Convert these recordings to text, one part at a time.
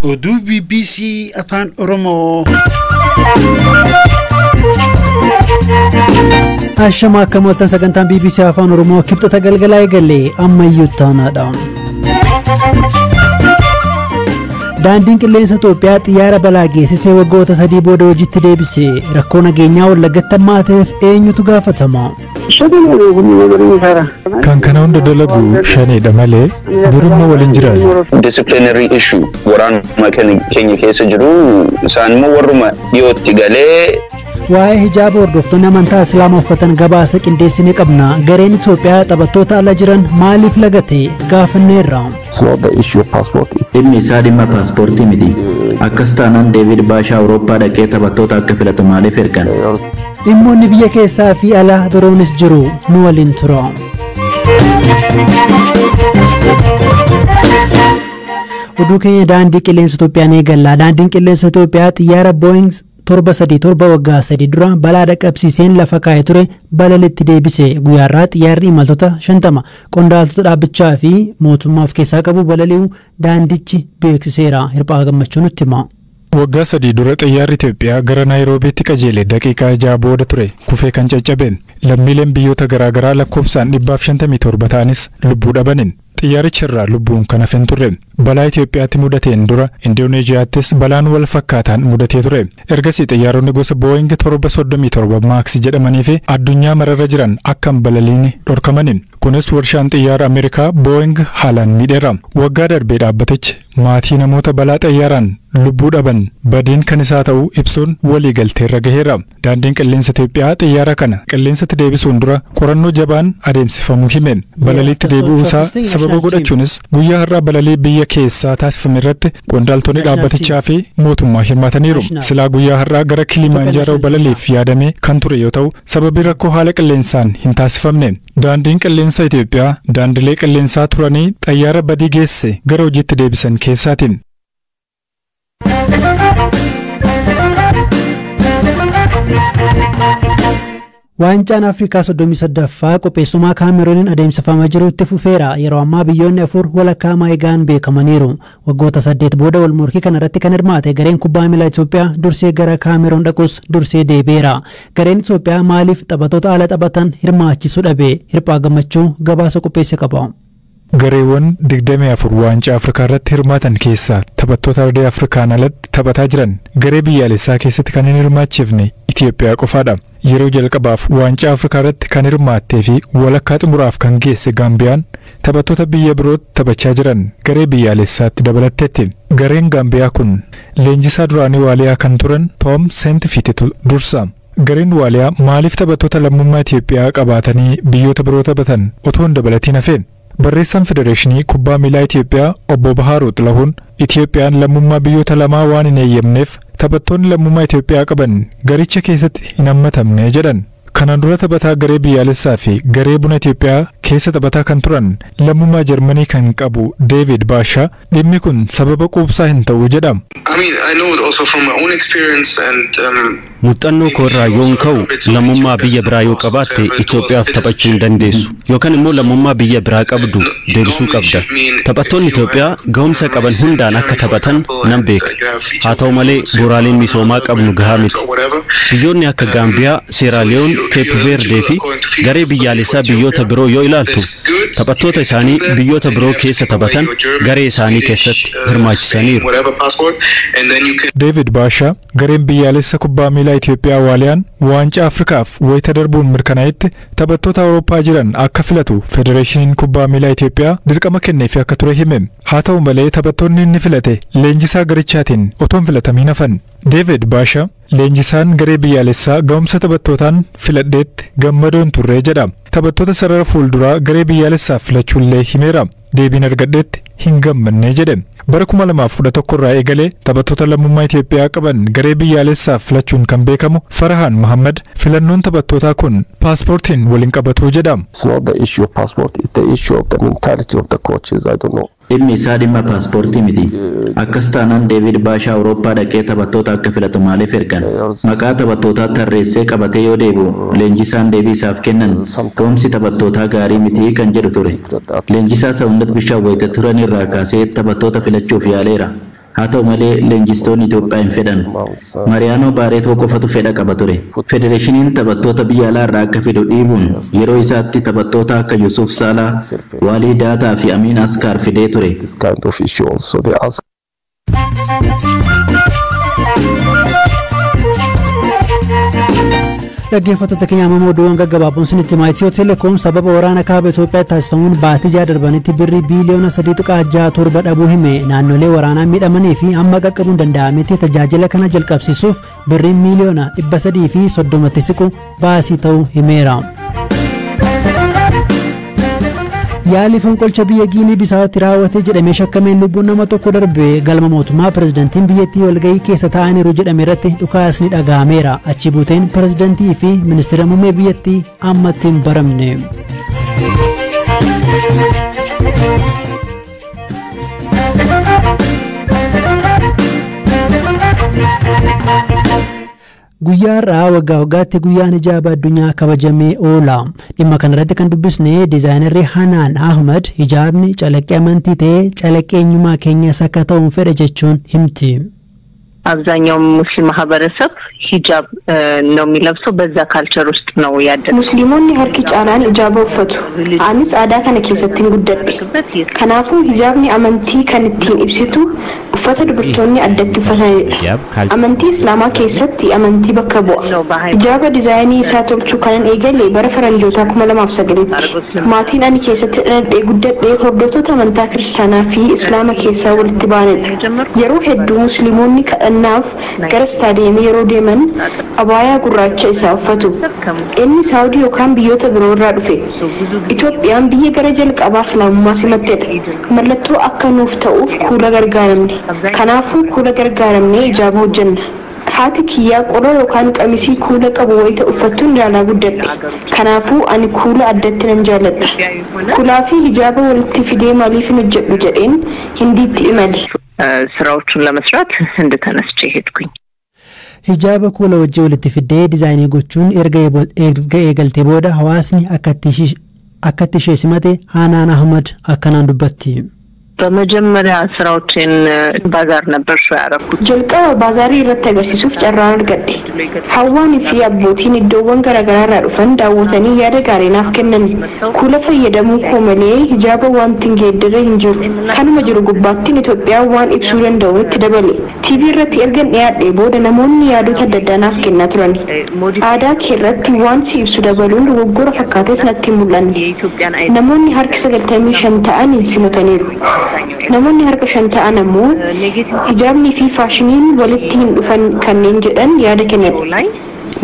Oduu BBC Afaan Oromoo. Ashama akka mooltan sagantaan BBC Afaan Oromoo kibxata galgalaa eegalee ammayyuu taanaadha. Daandiin qilleensa Itoophiyaa xiyyaara balaa geessisee waggoota 3 booda hojiitti deebise. Rakkoo nageenyaa Wallagatti hammaateef eenyutu gaafatama? Kan kana hunda dalagu shaneedha malee durummaa waliin jiran. Disciplinary issue waraanuma keenya keessa jiru isaan immoo warruma dhiyootti galee. Waa'ee hijaaba hordoftoonni amantaa Islaamaa uffatan gabaasa qindeessine qabna. Gareen Itoophiyaa taphattoota ala jiran maaliif lagate gaafanneerra. Dhimmi isaa dhimma paaspoortii miti. Akkas taanaan Deevid Baashaa Awurooppaa dhaqee taphattoota akka filatu maaliif ergan? Dhimmoonni biyya keessaa fi ala biroonis jiru, nu waliin tura. Oduu keenya daandii qilleensa Itoophiyaan eegalla. Daandiin qilleensa Itoophiyaa xiyyaara Boeing 737 waggaa 3 dura balaa dhaqqabsiiseen lafa kaa'ee ture balalitti deebise. Guyyaarraa xiyyaarri imaltoota 50 qondaaltota dhaabbichaa fi mootummaa of keessaa qabu balali'uu daandichi beeksiseera. Hirphaa Gammachuu nutti hima. Waggaa 3 dura xiyyaarri Itoophiyaa gara Naayiroobiitti qajeele daqiiqaa 6 booda ture kufee kan caccabe. Lammiileen biyyoota garaagaraa lakkoofsaan 157 ta'anis lubbuu dhabanin. Xiyyaaricha irraa lubbuun kan hafe hin turre. Balaa Itoophiyaatti mudateen dura Indooneeziyaattis balaan wal fakkaataan mudatee ture. Ergasii xiyyaaronni gosa Boeing 737 Max jedhamanii fi addunyaa mararra jiran akka hin balaliin dhorkamani. Kunis warshaan xiyyaara Ameerikaa Boeing haalaan miidheera. Waggaa darbee dhaabbatichi maatii namoota balaa xiyyaaraan lubbuu dhaban badiin kan isaa ta'uu ibsuun walii galteerra gaheera. Daandiin qilleensa Itoophiyaa xiyyaara kana qilleensatti deebisuun dura qorannoo jabaan adeemsifamuu hime. Balaliitti deebi'uu isaa sababa godhachuunis guyyaa har'aa balalii biyya keessaa taasifame irratti qondaaltonni dhaabbatichaa fi mootummaa hirmaataniiru. Silaa guyyaa har'aa gara Kilimanjaaroo balaliif yaadame kan ture yoo ta'u sababii rakkoo haala qilleensaan hin taasifamne. Daandiin qilleensa Itoophiyaa daandilee qilleensaa turanii xayyaara badii geesse gara hojiitti deebisan keessaatiin. Waancaan Afrikaa 38ffaa qopheessummaa Kaamerooniin adeemsifamaa jirutti fufeera. Yeroo ammaa biyyoonni 4 walakkaa maayigaan beekamaniiru. Waggoota 8 booda wal morkii kana irratti kan hirmaate gareen kubbaa miilaa Itoophiyaa dursee gara Kaameroon dhaqus dursee deebi'eera. Gareen Itoophiyaa maaliif taphattoota ala taphatan hirmaachisuu dhabe? Hirphaa Gammachuu gabaasa qopheesse qaba. Gareewwan 24 waancaa Afrikaa irratti hirmaatan keessaa taphattoota ardii Afrikaan alatti taphataa jiran garee biyyaalessaa keessatti kan hin hirmaachifne Itoophiyaa qofaadha. Yeroo jalqabaaf waancaa Afrikaa irratti kan hirmaattee fi walakkaa xumuraaf kan geesse Gaambiyaan taphattoota biyya birootti taphachaa jiran garee biyyaalessaatti dabalatteetti. Gareen Gaambiyaa kun leenjisaa duraanii Waaliyaa kan turan Toom Seentifiititu dursa. Gareen Waaliyaa maaliif taphattoota lammummaa Itoophiyaa qabaatanii biyyoota biroo taphatan otoo hin dabalatiin hafe? Barreessaan Federeeshinii Kubbaa Miilaa Itoophiyaa Obbo Bahaaruu Xilahuun Itoophiyaan lammummaa biyyoota lamaa waan hin eeyyamneef taphattoonni lammummaa Itoophiyaa qaban garicha keessatti hin hammatamne jedhan. Kanaan dura taphataa garee biyyaalessaa fi garee buna Itoophiyaa keessa taphataa kan turan lammummaa Jarmanii kan qabu Deevid Baashaa dhimmi kun sababa quubsaa hin ta'u jedha. Muuxannoo koo irraa yoon ka'u lammummaa biyya biraa yoo qabaatte Itoophiyaaf taphachuu hin dandeessu yookaan immoo lammummaa biyya biraa qabdu deebisuu qabda. Taphattoonni Itoophiyaa ga'umsa qaban hundaan akka taphatan nan beeka. Haa ta'u malee bu'uuraaleen misoomaa qabnu gahaa miti. Biyyoonni akka Gaambiyaa, Seeraaliyoon, Keep Veerdee fi garee biyyaalessaa biyyoota biroo yoo ilaaltu taphattoota isaanii biyyoota biroo keessa taphatan garee isaanii keessatti hirmaachisaniiru. Deevid Baashaa gareen biyyaalessa kubbaa miilaa Itoophiyaa Waaliyaan waancaa Afrikaaf wayita darbuun mirkanaa'etti taphattoota Awurooppaa jiran akka filatu Federeeshiniin kubbaa miilaa Itoophiyaa dirqama kenneef akka ture hime. Haa ta'u malee taphattoonni inni filate leenjisaa garichaatiin otoo hin filatamiin hafan. Deevid Baashaa leenjisaan garee biyyaalessaa ga'umsa taphattootaan filadheetti gammadoon turre jedha. Taphattoota sarara fuulduraa garee biyyaalessaaf filachuullee himeera. Deebiin argadheetti hin gammanne jedhe. Bara 2011 irraa eegalee taphattoota lammummaa Itoophiyaa qaban garee biyyaalessaaf filachuun kan beekamu Farahaan Muhammad filannoon taphattootaa kun paaspoortiin waliin qabatu jedha. Dhimmi isaa dhimma paaspoortii miti. Akkas taanaan Deevid Baashaa Awurooppaa dhaqee taphattoota akka filatu maaliif ergan? Maqaa taphattootaa tarreessee qabatee yoo deebi'u leenjisaan deebii isaaf kennan ga'umsi taphattootaa gaarii miti kan jedhu ture. Leenjisaa Sawunnet Bishaan wayita turan irraa kaasee taphattoota filachuuf yaaleera. Haa ta'u malee leenjistoonni Itoophiyaa hin fedhan. Mariyaanoo Baareetoo qofatu fedha qaba ture. Federeeshiniin taphattoota biyya alaa irraa akka fidu dhiibuun yeroo isaatti taphattoota akka Yusuf Saalaa, Waalii Daataa fi Amiin Askaar fidee ture. Dhaggeeffattoota keenya, amma oduuwwan gaggabaaboon sinitti himaa. Itiyoo Telekoom sababa waraana kaaba Itoophiyaatti taasifamuun baatii 6 darbanitti birrii biiliyoona 3.67 dhabuu hime. Naannolee waraanaa miidhamanii fi amma qaqqabuun danda'ametti tajaajila kana jalqabsiisuuf birrii miiliyoona 330tti siqu baasii ta'uu himeera. Yaalii fonqolcha biyya Giinii Bisaawatti raawwate jedhamee shakkameen lubbuun nama tokko darbe. Galma mootummaa pirezidantiin biyyattii walgahii keessa taa'aniiru jedhame irratti dhukaasni dhaga'ameera. Achi buuteen pirezidantii fi ministeera muummee biyyattii ammatti hin baramne. Guyyaa har'aa waggaa waggaatti guyyaan hijaaba addunyaa kabajamee oola. Dhimma kanarratti kan dubbisne diizaayinarri Hanaan Ahmad hijaabni calaqqee amantii ta'ee calaqqee eenyummaa keenyas akka ta'uun fedha jechuun himti. አብዛኛው ሙስሊም ማህበረሰብ ሂጃብ ነው የሚለብሰው። በዛ ካልቸር ውስጥ ነው ያደገው። Musliimonni harki caalaan hijaaba uffatu. Anis aadaa kana keessatti guddadhe. Kanaafuu hijaabni amantii kan ittiin ibsitu uffata dubartoonni addatti uffatanidha. Amantii Islaamaa keessatti amantii bakka bu'a. Hijaaba diizaayinii isaa tolchuu kanan eegale bara faranjootaa 2009tti. Maatiin ani keessatti dhaladhee guddadhe hordoftoota amantaa kiristaanaa fi Islaama keessaa walitti ba'anidha. Yeroo hedduu musliimonni kadhannaaf gara istaadiyeemii yeroo deeman abaayaa gurraacha isaa uffatu. Inni Saawudii yookaan biyyoota biroo irraa dhufe. Itoophiyaan biyya gara jalqabaa Islaamummaa simattedha. Mallattoo akka nuuf ta'uuf kuula gargaaramne. Kanaafuu kuula gargaaramnee hijaaba hojjenna. Haati kiyyaa qola yookaan qamisii kuula qabu wayita uffattuun ilaalaa guddadhe. Kanaafuu ani kuula addatti nan jaalladha. Kuulaa fi hijaaba walitti fidee maaliif hin hojjedhu jedheen Hindiitti imale. ስራዎቹን ለመስራት ህንድ ተነስቼ ሄድኩኝ። Hijaaba kuula wajjin walitti fiddee diizaayinii gochuun erga eegaltee booda hawaasni akka itti ishee simate Hanaan Ahmad akkanaan dubbatti. በመጀመሪያ ስራዎቼን ባዛር ነበር ሾው ያደረኩት። Jalqaba baazaarii irratti agarsiisuuf carraan argadhe. Hawwaanii fi abbootiin iddoowwan garaagaraa irraa dhufan daawwatanii yaada gaarii naaf kennan. Kuula fayyadamuu koo malee hijaaba wanti hin geeddarre hin jiru. Kanuma jiru gubbaattiin Itoophiyaa waan ibsuu danda'u itti dabale. TV irratti ergan dhiyaadhee booda namoonni yaadota adda addaa naaf kennaa turan. Aadaa kee irratti waan si ibsu dabaluun dogoggora fakkaates natti hin mul'anne. Namoonni harki 95 ta'an simataniiru. Namoonni harka 5 ta'an ammoo hijaabnii fi faashiniin walitti hin dhufan kanneen jedhan yaada kennan.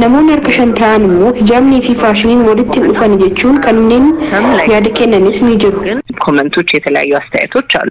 Namoonni harka 5 ta'an immoo hijaabnii fi faashiniin walitti hin dhufan jechuun kanneen yaada kennanis ni jiru. ኮመንቶች፣ የተለያዩ አስተያየቶች አሉ።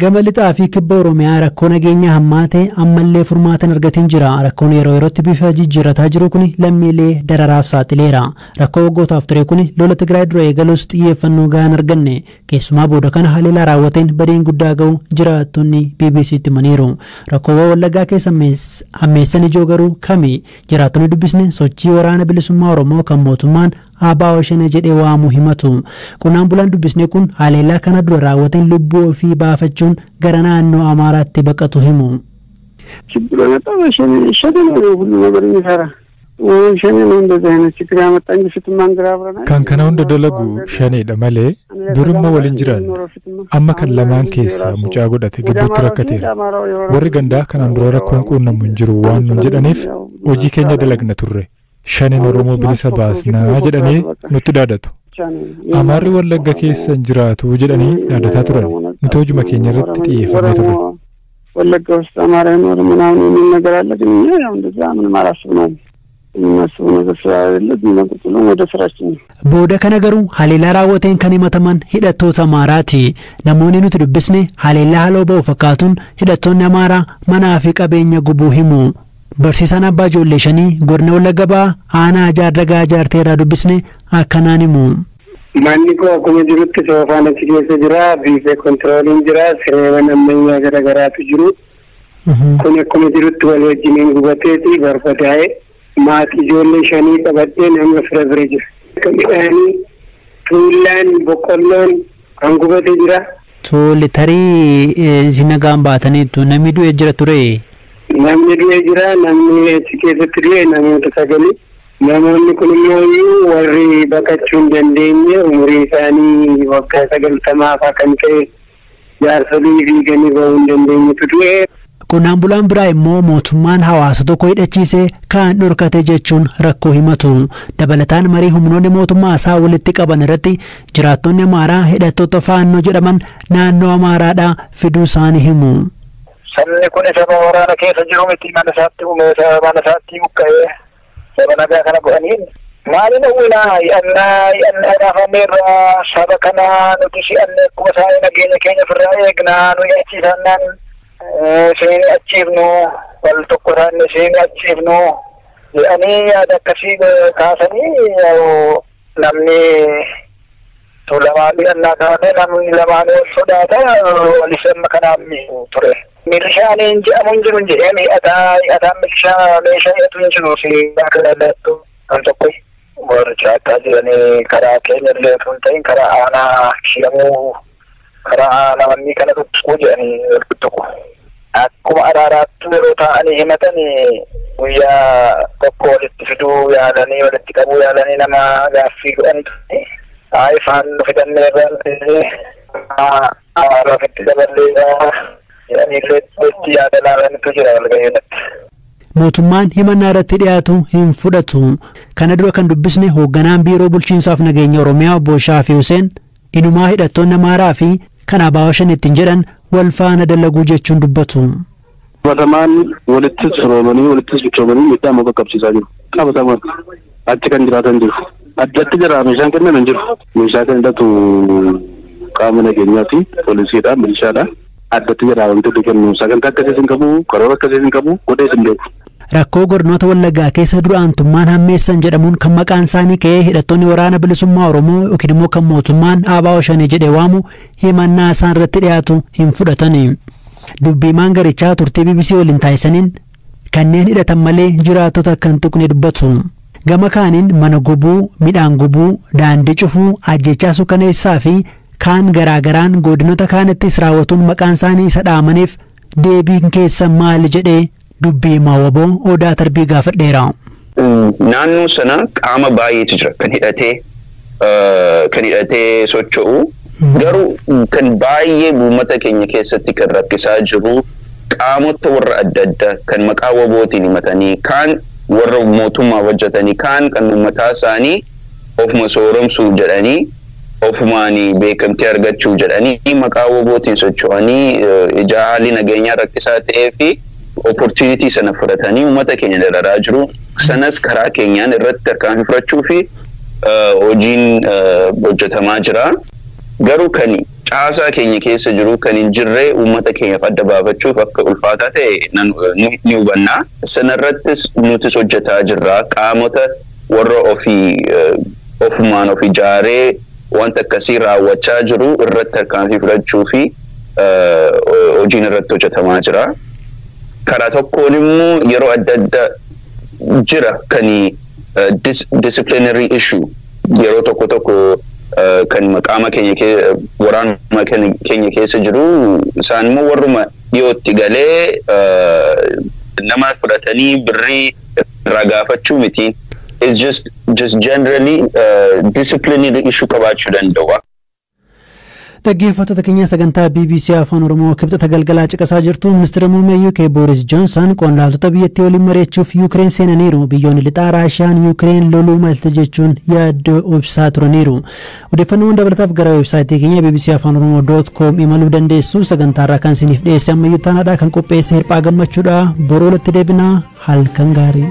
Gama lixaa fi kibba Oromiyaa rakkoo nageenya hammaate ammallee furmaata hin argatin jira. Rakkoon yeroo yerootti bifa jijjiirrataa jiru kun lammiilee dararaaf saaxileera. Rakkoo waggootaaf ture kun lola Tigraay dura eegalus xiyyeeffannoo gahaa hin arganne. Keessumaa booda kana haleelaa raawwateen badeen guddaa ga'u jiraattonni BBCtti himaniiru. Rakkoowwan Wallaggaa keessa hammeessan ijoo garuu kami? Jiraattonni dubbisne sochii waraana bilisummaa Oromoo kan mootummaan ABO Shanee jedhee waamuu himatu. Qonnaan bulaan dubbisne kun haleellaa kana dura raawwateen lubbuu ofii baafachuun gara naannoo Amaaraatti baqatu himu. ችግሩ የመጣው በሸኔ ሸኔ ነው ሁሉ ነገር የሚሰራ ሸኔ ነው እንደዚህ አይነት ችግር ያመጣ እንጂ ፊትማ እንግራ አብረን Kan kana hunda dalagu shaneedha malee durumma waliin jiraanne. Amma kan lamaan keessaa mucaa godhate gidduutti rakkateera. Warri gandaa kanaan dura rakkoon quunnamu hin jiru waan nun jedhaniif hojii keenya dalagna turre. Shaneen Oromoo bilisa baasnaa jedhanii nutti dhaadatu. Amaarri Wallagga keessa hin jiraatu jedhanii dhaadataa turan. Nuti hojuma keenya irratti xiyyeeffannee turre. ወለጋ ውስጥ አማራ አይኖርም ምናምን የሚል ነገር አለ። ግን እኛ ያው እንደዛ ምንም አላስብነውም። የምናስበው ነገር ስለሌለ ዝም ብለን ቁጭ ብለን ወደ ስራችን ነው። Booda kana garuu haleellaa raawwateen kan himataman hidhattoota Amaaraati. Namoonni nuti dubbisne haleellaa haaloo ba'u fakkaatuun hidhattoonni Amaaraa manaa fi qabeenya gubuu himu. Barsiisaan abbaa ijoollee shanii godina Wallagga Bahaa aanaa Jaardagaa Jaartee irraa dubbisne akkanaan himu. Manni koo akkuma jirutti soofaan achi keessa jira, biifee kontirooliin jira, sireewwan ammayyaa gara garaatu jiru. Kun akkuma jirutti wal wajjiniin gubateeti barbadaa'e maatii ijoollee shanii qabadhee nama fira bira jira. Midhaanii Tuullaan boqqolloon kan gubate jira. Tole, tarii isin nagaan baataniitu, namni du'e jira ture? Namni du'e jira. Namni achi keessatti du'e namoota sagali. Namoonni kun immoo warri baqachuu hin dandeenye, umurii isaanii waggaa 90 fa'aa kan ta'e, jaarsolii fiiganii bahuu hin dandeenyetu du'e. Qonnaan bulaan biraa immoo mootummaan hawaasa tokko hidhachiisee kaan dhorkate jechuun rakkoo himatu. Dabalataan marii humnoonni mootummaa isaa walitti qaban irratti jiraattonni Amaaraa hidhattoota Faannoo jedhaman naannoo Amaaraadhaa fiduu isaanii himu. Sabni kun saba waraana keessa jiru miti. Mana isaatti mana isaatti buqqa'ee saba nagaa kana godhanii maaliin uwwinaa hi'annaa hi'annaa gaafanneerraa saba kana nuti si'anne akkuma isaanii nageenya keenya ofirraa eegnaa, nu achiisannaan seenii achiifnu, wal tokko isaanii seenii achiifnu jedhanii yaada akkasii kaasanii, namni lamaan hi'annaa kaasee namni lamaan wal sodaata, walis amma kanaan ture. Milishaan hin jedhamu hin jiru jedhee, mi'ataa mi'ataan milishaa meeshaa hidhatu hin jiru si akka ilaallattu kan tokko. Warri caakkaa jiranii karaa keenya illee otoo hin ta'in karaa aanaa shiramuu, karaa aanaa wanni kana tuttuquu jedhanii wal tuttuqu. Akkuma araaraatti yeroo taa'anii himatan guyyaa tokko walitti fiduu yaalanii, walitti qabuu yaalanii, nama gaaffii godhan, haa ifaan nu fidanneerra, ofitti daballeerra jedhanii illee itti yaada laalanitu jira walgahii irratti. Mootummaan himannaa irratti dhiyaatu hin fudhatu. Kana dura kan dubbisne hoogganaan biiroo bulchiinsaaf nageenya Oromiyaa obbo Shaafii Hussein inumaa hidhattoonni Amaaraa fi kan ABO Shanee ittiin jedhan wal faana dalaguu jechuun dubbatu. Qabatamaan walittis firoomanii, walittis michoomanii miidhaa immoo qaqqabsiisaa jiru. Qabatamaan achi kan jiraatan jiru. Addatti jira meeshaan kenname hin jiru. Meeshaa kan hidhatu qaama nageenyaati, poolisiidha, milishaadha. Addatti jira wanti kennu sagantaa akkasiis hin qabu, karoora akkasiis hin qabu, godhees hin beeku. Rakkoo godinoota Wallaggaa keessa duraantummaan hammeessan jedhamuun kan maqaan isaanii ka'ee hidhattoonni Waraana Bilisummaa Oromoo yookiin immoo kan mootummaan ABO Shanee jedhee waamu himannaa isaan irratti dhiyaatu hin fudhatani. Dubbiimaan garichaa turtii BBC waliin taasisaniin kanneen hidhatan malee jiraattota akka hin tuqne dubbatu. Gama kaaniin mana gubuu, midhaan gubuu, daandii cufuu, ajjechaa suukaneessaa fi kaan garaagaraan godinoota kaanittis raawwatuun maqaan isaanii isa dhaamaniif deebiin keessan maali jedhee dubbii himaa WBO Odaa Tarbii gaafadheera. Naannoo sana qaama baay'eetu jira kan hidhatee socho'u, garuu kan baay'ee uummata keenya keessatti kan rakkisaa jiru qaamota warra adda addaa kan maqaa WBOtiin himatanii, kaan warra mootummaa hojjetanii, kaan kan uummataa isaanii ofuma sooromsuu jedhanii, ofumaan beekamtii argachuu jedhanii maqaa WBOtiin socho'anii, ija haalli nageenyaa rakkisaa ta'ee fi opportunity sana fudhatanii uummata keenya dararaa jiru. Sanas karaa keenyaan irratti tarkaanfii fudhachuu fi hojiin hojjetamaa jira. Garuu kan caasaa keenya keessa jiru kan hin jirre uummata keenyaaf adda baafachuuf akka ulfaataa ta'e ni hubanna. Sanarrattis nutis hojjetaa jirra. Qaamota warra ofii ofumaan of ijaaree wanta akkasii raawwachaa jiru irratti tarkaanfii fudhachuu fi hojiin irratti hojjetamaa jira. Karaa tokkoon immoo yeroo adda addaa jira kan disciplinary issue, yeroo tokko tokko kan qaama keenya, waraanuma keenya keessa jiru, isaan immoo warruma dhiyootti galee nama fudhatanii birrii irraa gaafachuu miti. It's just generally disciplinary issue qabaachuu danda'u. Dhaggeeffattoota keenya, sagantaa BBC Afaan Oromoo Kibxata galgalaa caqasaa jirtu. Ministeera muummee UK Boris Johnson qondaaltota biyyattii waliin mari'achuuf Yuukireen seenaniiru. Biyyoonni lixaa Raashiyaan Yuukireen loluu malte jechuun yaaddoo ibsaa turaniiru. Odeeffannoowwan dabalataaf gara weebsaayitii keenya bbcafaanoromoo.com imaluu dandeessu. Sagantaarraa kan isiniif dhiyeesse ammayyuu taanaadha. Kan qopheesse Hirphaa Gammachuudha. Boroo walitti deebinaa, halkan gaarii.